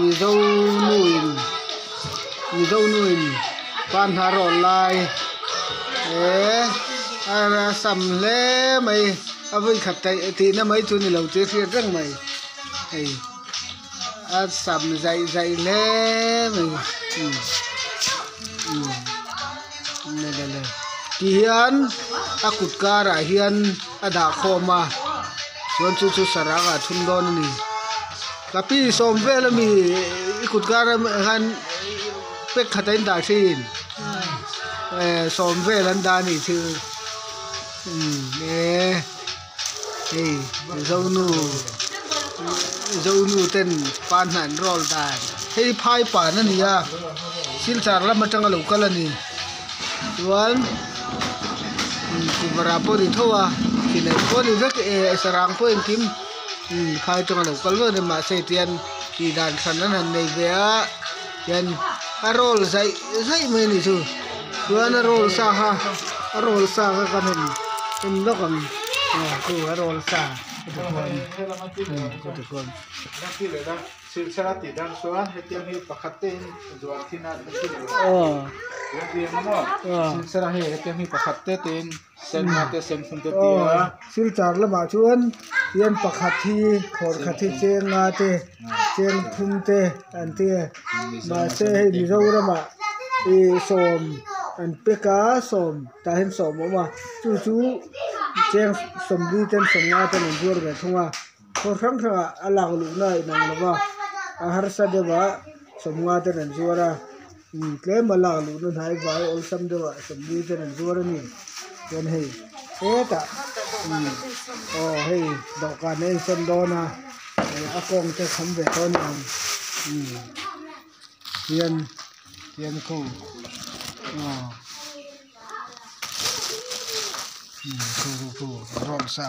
Mizo nuin Mizo nuin pan hnah rawh lai eh a sam hle mai a vawi khat tihna mai chu ni lo tih a hriat reng mai hei. A sam zaih zaih hle mai le le le ti hian a kut karah hian a dah khawm a chuan chu chu sarang ah a thun dawn a ni kapi sawm vel ami i kut karah hian pack khat a in dah thin eh sawm vel an dah a nih chu eh. Hei zonu zonu ten pan hna an roll dan hei phai pan a ni a silchar lam atanga lo kal a ni chuan kuvara pawh a ni tho a thinei pawh a ni vek e sarang pawh engkim phai atanga lo kal vek a ni mahse tihian tih dan hran an han nei ve a tihian a roll zaih zaih mai a ni chu chuan a roll sa kha a roll sa kha kan han en lawk ang aw chu a roll sa tikhuan aw silchar lamah chuan hian pakhat hi khawr khat hi cheng nga te cheng thum te an ti a mahse hei Mizoramah ih sawm an pack a sawm tah hian sawm a awm a chu chu cheng sawmli ten sawmnga ten an zuar ve thung a khaw hrang hrangah a lak luhna a inang lo va a harsa deuh a sawmnga ten an zuar a. Tlem a lak luhna hnai vai awlsam deuh ah sawmli ten an zuar a ni chuan hei hetah aw hei dawhkan a insawn dawn a a kawng te kham ve tawh a ni ang hian hian khu aw khu khu khu rawng sa.